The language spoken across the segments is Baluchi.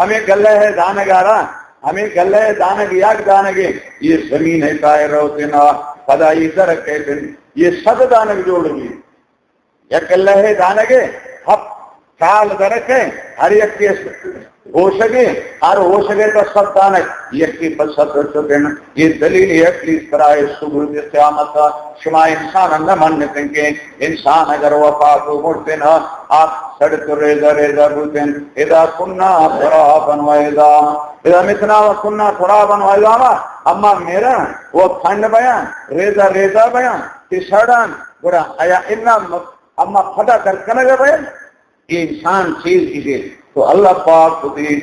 ہمے گلہ ءِ دانگ ءَ را، ہمے گلہ ءِ دانگ یک دانگے، یہ زمین ءِ تہا روتیں نا، پدا یہ درکیتیں، یہ صد دانگ جوڑ بی۔ یک گلہ ءِ دانگ ءَ ہپت چال درکے، ہر یکے ہوشگے، ہر ہوشگے تو صد دانگ، یکی پہ صد شتن۔ یہ دلیل عقلی برائے ثبوت قیامت۔ شما انسان نہ منتیں کہ انسان اگر وفات و مرتیں، آ سڑ تو ریزہ ریزہ بوتیں، اذا کنا ترابا و عظاما، اذا متنا و کنا ترابا و عظاما، اما میرن و پھنڈ بیاں، ریزہ ریزہ بیاں، تی سڑاں، گڑا آیا انا اما پدا در کنگ ءَ بئے، اے انسان چیز ایدے۔ تو اللہ پاک وتی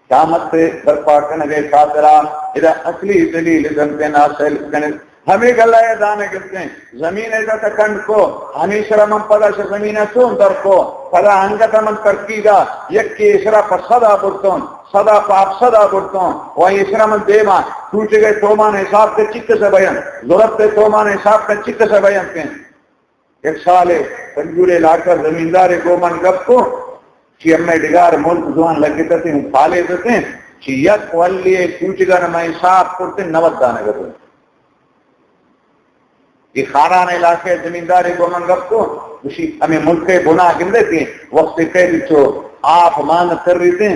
قیامت ءِ برپا کنگ ءِ خاطرا ادا عقلی دلیل دنتے ناسل کنگ۔ ہمے گلہ ءِ دانگ گپتیں، زمین ءَ ادا تکنڈ کو، ہمیشرا من پدا شہ زمین ءَ چون در کو، پدا انگت من ترکی دا، یکے ایشرا پہ صدا برتون، صدا پہ ہپت صدا برتون، و ایشرا من دیما کوچگ ءِ تومان حساب کے چکس بیان، ضرورت ءِ تومان حساب کے چکس بیان کن۔ یک سالے پنجگور علاقہ زمیندارے گوں من گپ کو، چی ہمے ڈگار ملک زوان لگتیں، پالے دتیں، چی یک ولی کوچگان میں صاف کرتے نود دانگ اتیں۔ یہ خاران علاقہ زمیندارے گوں من گپ کو، گوشی ہمے ملک بنا گندے کہ وقت کئی چو آپ مان تر رہتے،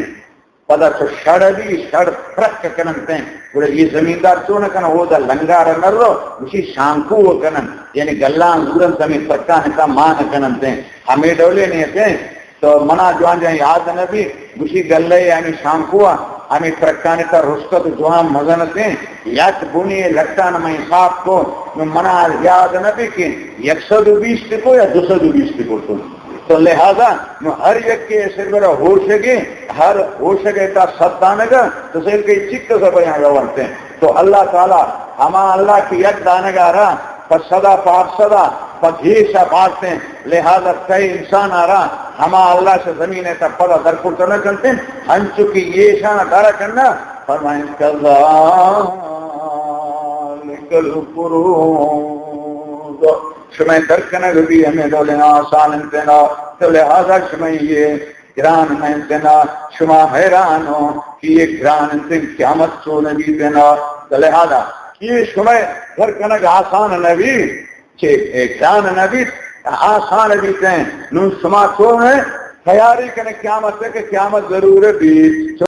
پدا چو شڑ بی، شڑ ترک کننتیں۔ گڑا یہ زمیندار چون کنن؟ اودا لنگار نہ رو، گوشی شانکو کنن، یعنی گلان زورن تمی ترکان تا مان کننتیں۔ ہمیں ڈولے نہیں تھے، تو منا جوان جان یاد نہ بی، گوشی گلے یعنی شانکو، ہمیں ترکان تا رشتہ تو جوان مزنتیں۔ یک بنی لٹان میں صاف کو، نو منا یاد نہ بی کہ یک سد و بیست کو یا دو سد و بیست کو تو۔ تو لہذا نو ہر یک کے سربرا ہوشگے، ہر ہوشگے تا صد دانگا، تو سیل کے چک سبیاں گورتے۔ تو اللہ تعالی، ہما اللہ کی یک دانگا را، پہ صدا، پہ ہفت صدا، پہ گیشا بارتے۔ لہذا کئی انسان آ را، ہما اللہ سے زمین تا پدا در کرتا نہ کنتے، انچو کہ یہ شان دارا کرنا، فرمائیں، کذالک القرون۔ شمئے درکنگ بی ہمے ڈولیں آسان انتنا، تو لہذا شمئے یہ گران انتنا، شما حیران ہو کہ یہ گران انتن قیامت چون بیتنا، تو لہذا یہ شمئے درکنگ آسان نبی، چہ گران نبی، آسان بیتیں۔ نون شما چون تیاری کنے قیامت کہ قیامت ضرور بیت۔